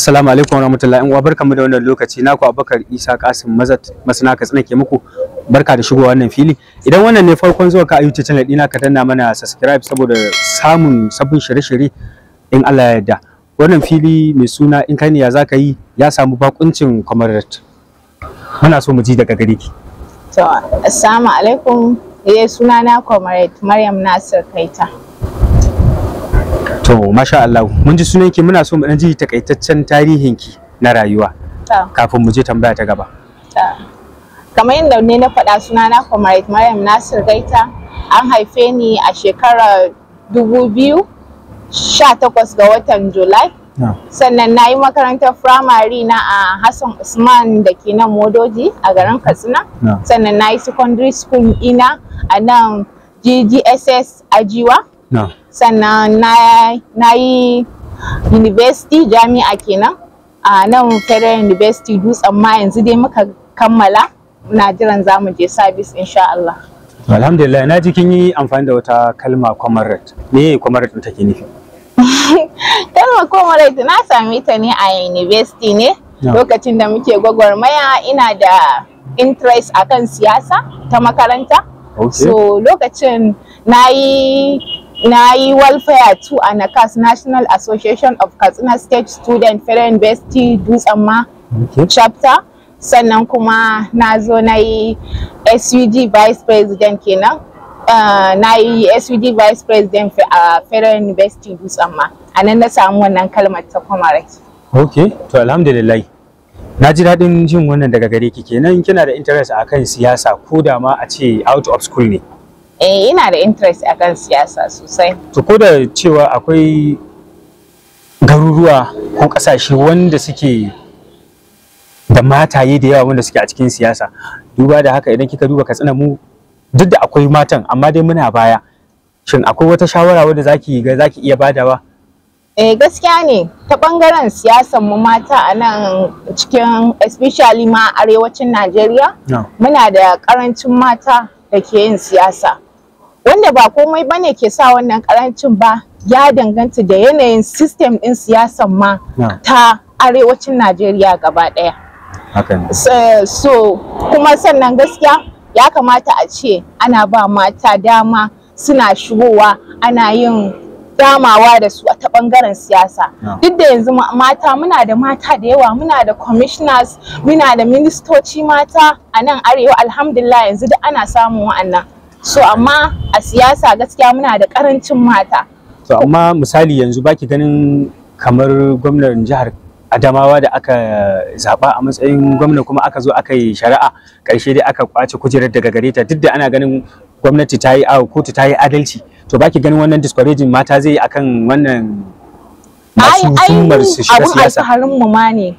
Assalamu alaikum warahmatullahi, yan uwa, barkamu da wannan lokaci. Naku Abubakar Isa Kasim Mazat Masana Katsina ke muku barka da shigowa wannan fili. Idan wannan ne farkon zuwa ka a YouTube channel ɗina, ka danna mana subscribe saboda samun sabbin shirye-shirye in Allah ya yarda. Wannan fili mai suna "In kai ne ya zaka yi" ya samu bakuncin Comrade. Muna so mu ji daga gare ki. To, assalamu alaikum. Eh, sunana Comrade Maryam Nasir Kaita. To, masha Allah, mun ji sunanki. Muna so mu dan ji takaitaccen tarihinki na rayuwa kafin mu je tambaya ta gaba. To. Kamar yadda ne na faɗa, sunana Comrade Maryam Nasir Kaita. An haife ni a shekarar 2018 ga watan Julai. Sannan na yi makarantar firamare na a Hassan Usman da ke nan Modoji a garin Katsina. Sannan na yi secondary school ina a nan GGSS Ajiwa. Sannan na yi university, jami'a kenan, a nan Federal University Dutsen Ma. Yanzu dai muka kammala, muna jiran za mu je service insha Allah. Alhamdulillah, na ji kin yi amfani da wata kalma, comrade. Me comrade ɗin take nufi? Kalmar comrade na same ta ne a university ne lokacin da muke gwagwarmaya. Ina da interest akan siyasa ta makaranta. So lokacin na yi welfare 2 a NACAS, National Association of Katsina State Student, Federal University Dutsen Ma chapter. Sannan kuma na zo na yi SUG vice president kenan. Na yi SUG vice president a Federal University Dutsen Ma. A nan na samu wannan kalmar ta comrade. Okay, to alhamdulillah. Na ji daɗin jin wannan daga gare ki. Kenan kina da interest akan siyasa, ko da ma a ce out of school ne. Eh, ina da interest akan siyasa sosai. To, ko da cewa akwai garuruwa ko ƙasashe wanda suke da mataye da yawa wanda suke a cikin siyasa, duba da haka idan kika duba Katsina, mu duk da akwai matan amma dai muna baya. Shin akwai wata shawara wadda zaki ga zaki iya badawa? Eh, gaskiya ne, ta bangaren siyasan mu mata a nan cikin, especially ma arewacin Najeriya, muna da karancin mata da ke yin siyasa. Wanda ba komai bane ke sa wannan karancin ba, ya danganta da yanayin system din siyasan ma ta arewacin Najeriya gaba ɗaya. Haka ne. So kuma sannan gaskiya ya kamata a ce ana ba mata dama suna shigowa, ana yin damawa da su a ta bangaren siyasa. Duk da yanzu mata, muna da mata da yawa, muna da commissioners, muna da ministoci mata a nan arewa, alhamdulillah, yanzu da ana samun wa'annan. So amma a siyasa gaskiya muna da karancin mata. To, amma misali yanzu baki ganin kamar gwamnan jihar Adamawa da aka zaba a matsayin gwamna, kuma aka zo aka yi shari'a, ƙarshe dai aka kwace kujerar daga gare ta, duk da ana ganin gwamnati ta yi, kotu ta yi adalci? To, baki ganin wannan discouraging mata zai yi akan wannan masu himmar su shiga Abun siyasa? alfaharin mu ma ne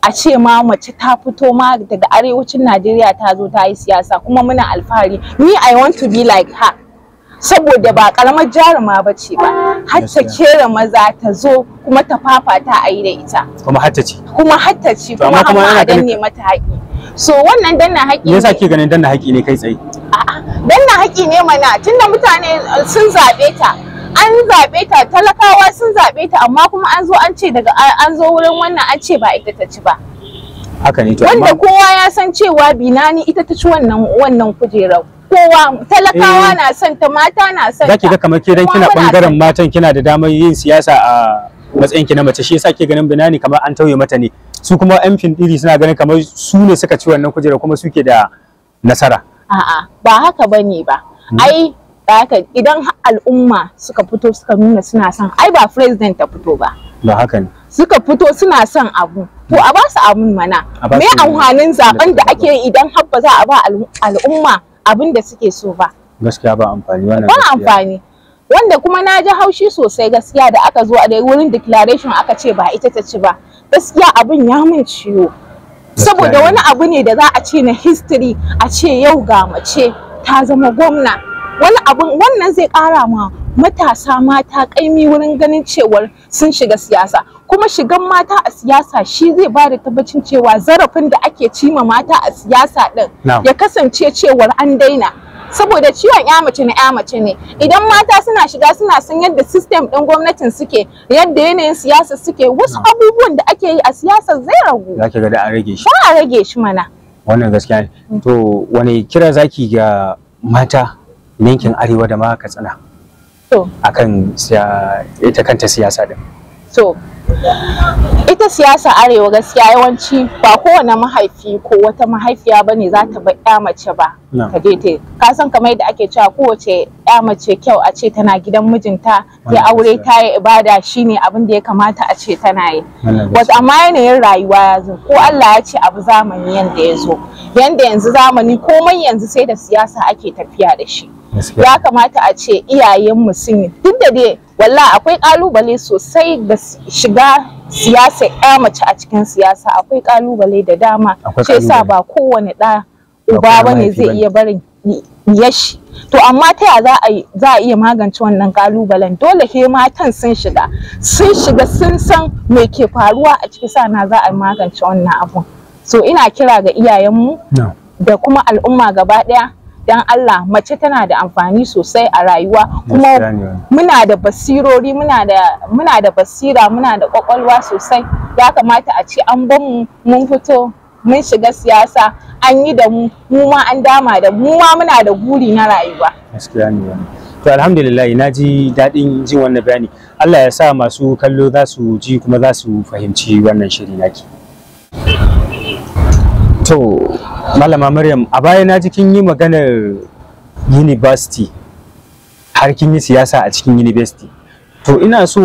a ce ma mace ta fito ma daga arewacin Najeriya ta zo ta yi siyasa, kuma muna alfahari. Ni I want to be like her, saboda ba karamar jaruma ba ce ba, har ta kera maza ta zo kuma ta fafata a yi da ita. Kuma har ta ci. Kuma har ta ci. To, amma kuma kuma amma ana a danne mata haƙi. So wannan danna haƙi Me yasa ne. kike ganin danna haƙi ne kai tsaye? A'a, danna haƙi ne mana, tunda mutane sun zaɓe ta, an zaɓe ta, talakawa sun zaɓe ta, amma kuma an zo an ce daga an zo wurin wannan an ce ba ita ta ci ba. Haka ne, to Wanda amma kowa ya san cewa Binani ita ta ci wannan kujerar. Kowa, talakawa na son ta, mata na son ta. Zaki ga kamar ke dan Kuma kina muna bangaren son. matan, kina da damar yin siyasa a matsayin ki na mace, shi yasa ke ganin Binani kamar an tauye mata ne. Su kuma yan findiri suna ganin kamar su ne suka ci wannan kujera kuma suke da nasara. A'a, ba haka bane ba. Ai da haka idan har al'umma suka fito suka nuna suna son, ai ba president ta fito ba. Ba haka ne. Suka fito suna son abu, to a ba su abun mana. A ba Me su amfanin zaben da da suka ake yi idan har ba za a ba al'umma abin da suke so ba? Gaskiya ba amfani wannan. Ba Gaskiya. amfani. Wanda kuma na ji haushi sosai gaskiya da aka zo a dai wurin declaration aka ce ba ita ta ci ba. Gaskiya abin ya min ciwo, saboda ne. wani abu ne da za a ce na history, a ce yau ga mace ta zama gwamna. Wani abun wannan zai kara ma matasa mata kaimi wurin ganin cewar sun shiga siyasa. Kuma shigan mata a siyasa shi zai ba da tabbacin cewa zarafin da ake cima mata a siyasa din ya kasance cewar an daina. Saboda ciwon ya mace na ya mace ne. Idan mata suna shiga suna san yadda system ɗin gwamnatin suke, yadda yanayin siyasa suke, wasu abubuwan da ake yi a siyasa zai ragu. Zaki ga da an rage shi. Ba a rage shi mana. Wannan gaskiya ne. To wani kira zaki ga mata yankin arewa da ma Katsina? To akan ita kanta siyasa din. To ita siyasa arewa gaskiya yawanci ba kowane mahaifi ko wata mahaifiya bane za ta bar ƴa mace ba. Ta je ta ka san kamar yadda ake cewa kowace ƴa mace kyau a ce tana gidan mijinta, ta aure, ta yi ibada, shine abin da ya kamata a ce tana yi. Wato amma yanayin rayuwa ya zo, ko Allah ya ce abu zamani yanda ya zo, yanda yanzu zamani komai yanzu sai da siyasa ake tafiya da shi. Ya kamata a ce iyayenmu sun yi, duk da dai wallahi akwai kalubale sosai da shiga siyasa ƴa mace a cikin siyasa, akwai kalubale da dama. Shi yasa ba kowane ɗa uba bane zai iya barin yashi. To amma ta ya za a iya magance wannan kalubalen? Dole he matan sun shiga sun san me ke faruwa a ciki, sana za a magance wannan abun. So ina kira ga iyayenmu da kuma al'umma gaba ɗaya, dan Allah mace tana da amfani sosai a rayuwa, kuma muna da basirori, muna da basira, muna da kwakwalwa sosai. Ya kamata a ce an bar mu mun fito mun shiga siyasa, an yi da mu, mu ma an dama da mu, ma muna da guri na rayuwa. Gaskiya ne wannan. To alhamdulillah na ji daɗin jin wannan bayani. Allah ya sa masu kallo za su ji kuma za su fahimci wannan shiri naki. To Malama Maryam, a baya na ji kin yi maganar university, har kin yi siyasa a cikin university. To ina so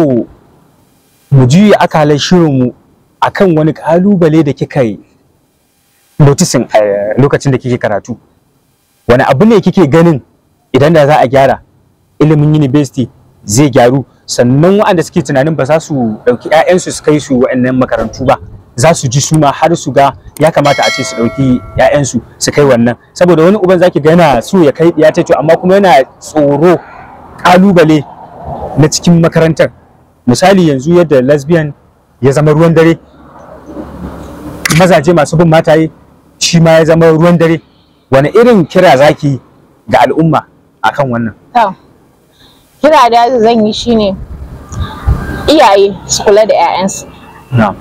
mu juya akalar shirinmu akan wani kalubale da kika yi noticing a lokacin da kike karatu. Wani abu ne kike ganin idan da za a gyara ilimin university zai gyaru, sannan waɗanda suke tunanin ba za su ɗauki 'ya'yansu su kai su waɗannan makarantu ba, za su ji suma har su ga ya kamata a ce su ɗauki 'ya'yansu su kai wannan. Saboda wani uban zaki ga yana so ya kai ya to amma kuma yana tsoro kalubale na cikin makarantar. Misali yanzu yadda lesbian ya zama ruwan dare, mazaje masu bin mataye shi ma ya zama ruwan dare. Wani irin kira zaki ga al'umma akan wannan? To kira da zan yi shine iyaye su kula da 'ya'yansu. Na'am.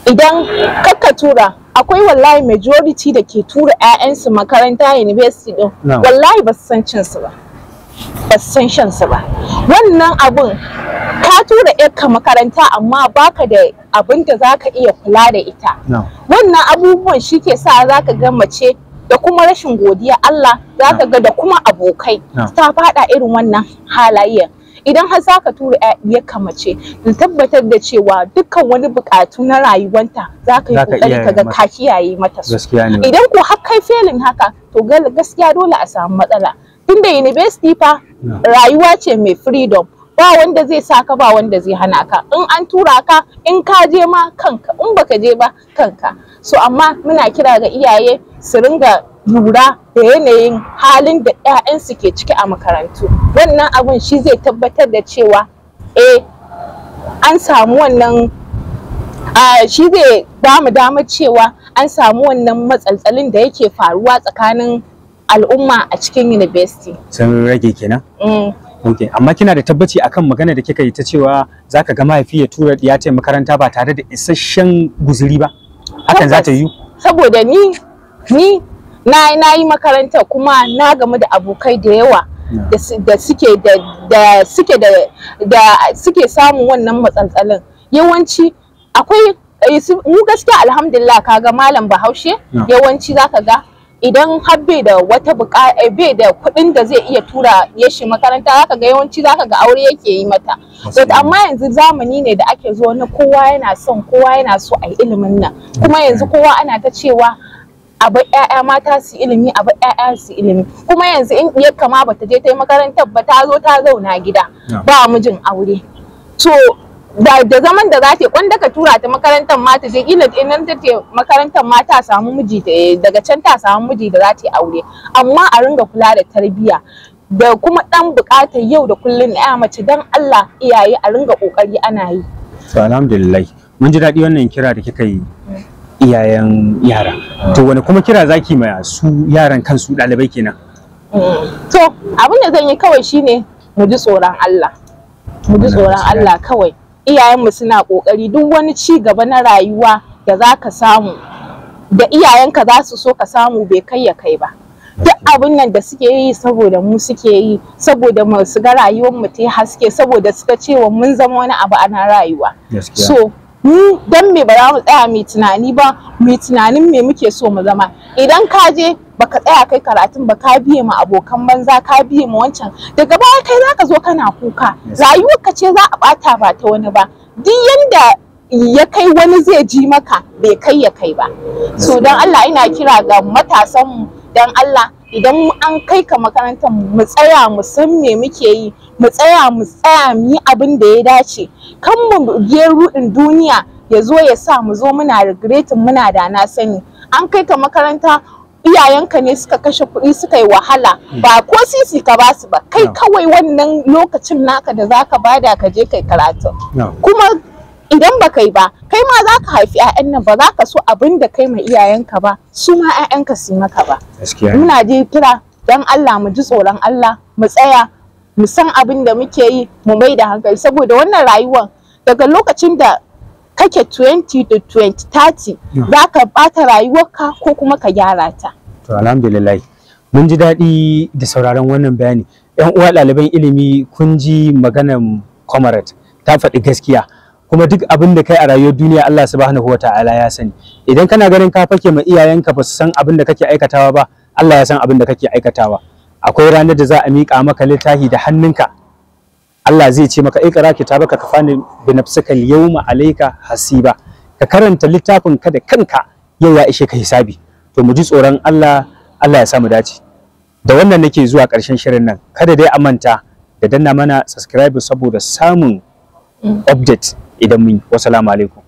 Idan kakka tura, akwai wallahi majority da ke tura 'ya'yansu makaranta university din, wallahi ba su san cin su ba, ba su san shan su ba. Wannan abun ka tura 'yarka makaranta amma baka da abin da zaka iya kula da ita. Wannan abubuwan shi ke sa zaka ga mace da kuma rashin godiya Allah, zaka ga da kuma abokai ta fada irin wannan halayen. Idan har zaka tura 'yarka mace, ta tabbatar da cewa dukkan wani bukatu na rayuwanta zaka yi kokari kaga ka kiyaye mata su. Idan ko har kai felin haka, to gaskiya dole a samu matsala. Tunda university fa rayuwa ce mai freedom, ba wanda zai saka ba wanda zai hana ka. In an tura ka, in ka je ma kanka, in baka je ba kanka. So amma muna kira ga iyaye su ringa lura da yanayin halin da 'ya'yansu ke ciki a makarantu. Wannan abun shi zai tabbatar da cewa an samu wannan, shi zai ba mu damar cewa an samu wannan matsaltsalin da yake faruwa tsakanin al'umma a cikin university. Sun rage kenan? Okay. Amma kina da tabbaci akan magana da kika yi ta cewa zaka ga mahaifi ya tura ya ta makaranta ba tare da isasshen guzuri ba? Hakan za ta yiwu? Saboda ni na yi makaranta kuma na gamu da abokai da yawa da suke samun wannan matsaltsalin. Yawanci akwai mu gaskiya alhamdulillah kaga malam Bahaushe yawanci zaka ga idan har bai da wata bai da kuɗin da zai iya tura yashi makaranta, zaka ga yawanci zaka ga aure yake yi mata. But amma yanzu zamani ne da ake zo na kowa yana son, kowa yana so a yi ilimin nan. Kuma yanzu kowa ana ta cewa abu ƴaƴa mata su ilimi, abu ƴaƴa su ilimi. Kuma yanzu in diyar kama bata je ta yi makarantar ba, ta zo ta zauna gida ba mijin aure. To da zaman da za ta yi, kwanda ka tura ta makarantar ma ta je, kila in ta ce makarantar ma ta samu miji, daga can ta samu miji da za ta yi aure. Amma a ringa kula da tarbiyya da kuma dan buƙatar yau da kullun ya mace, dan Allah iyaye a ringa kokari ana yi. To alhamdulillah mun ji daɗi wannan kira da kika yi iyayen yara. To wani kuma kira zaki ma su yaran kansu ɗalibai kenan? To abin da zan yi kawai shine mu ji tsoron Allah, mu ji tsoron Allah kawai. Iyayenmu suna kokari, duk wani ci gaba na rayuwa da zaka samu da iyayenka za su so ka samu bai kai ya kai ba. Duk abin nan da suke yi saboda mu suke yi, saboda mu su ga rayuwar mu ta haske, saboda suka cewa mun zama wani abu ana rayuwa. So mu dan me ba za mu tsaya mu tunani ba, mu tunanin me muke so mu zama. Idan ka je baka tsaya kai karatun ba, ka biye ma abokan banza, ka biye ma wancan, daga baya kai zaka zo kana kuka. Rayuwar ka ce za a bata ba ta wani ba. Duk yanda ya kai wani zai ji maka bai kai ya kai ba. So dan Allah ina kira ga matasan mu, dan Allah idan an kai ka makarantar mu tsaya mu san me muke yi, mu tsaya mu yi abin da ya dace. Kan mu je ruɗin duniya ya zo ya sa mu zo muna regretting, muna da na sani. An kai ka makaranta, iyayenka ne suka kashe kuɗi suka yi wahala, ba ko sisi ka basu ba, kai kawai wannan lokacin naka da zaka bada ka je kai karatu. Kuma idan ba kai ba, kai ma za ka haifi 'ya'yan nan, ba za ka so abin da kai ma iyayenka ba, su ma 'ya'yanka su maka ba. Muna je kira dan Allah mu ji tsoron Allah, mu tsaya mu san abin da muke yi, mu mai da hankali, saboda wannan rayuwar daga lokacin da kake 20 to 20 30 za ka bata rayuwarka ko kuma ka gyara ta. To alhamdulillah, mun ji daɗi da sauraron wannan bayani. 'Yan uwa ɗaliban ilimi, kun ji maganar Comrade, ta faɗi gaskiya. Kuma duk abin da kai a rayuwar duniya Allah subhanahu wata'ala ya sani. Idan kana ganin ka fake ma iyayenka ba su san abin da kake aikatawa ba, Allah ya san abin da kake aikatawa. Akwai ranar da za a miƙa maka littafi da hannunka, Allah zai ce maka iqra kitabaka kafani bi nafsika al-yawma alayka hasiba. Ka karanta littafin ka da kanka, yau ya ishe ka hisabi. To mu ji tsoron Allah, Allah ya sa mu dace. Da wannan nake zuwa ƙarshen shirin nan. Kada dai a manta da danna mana subscribe saboda samun update idan mun yi. Wassalamu alaikum.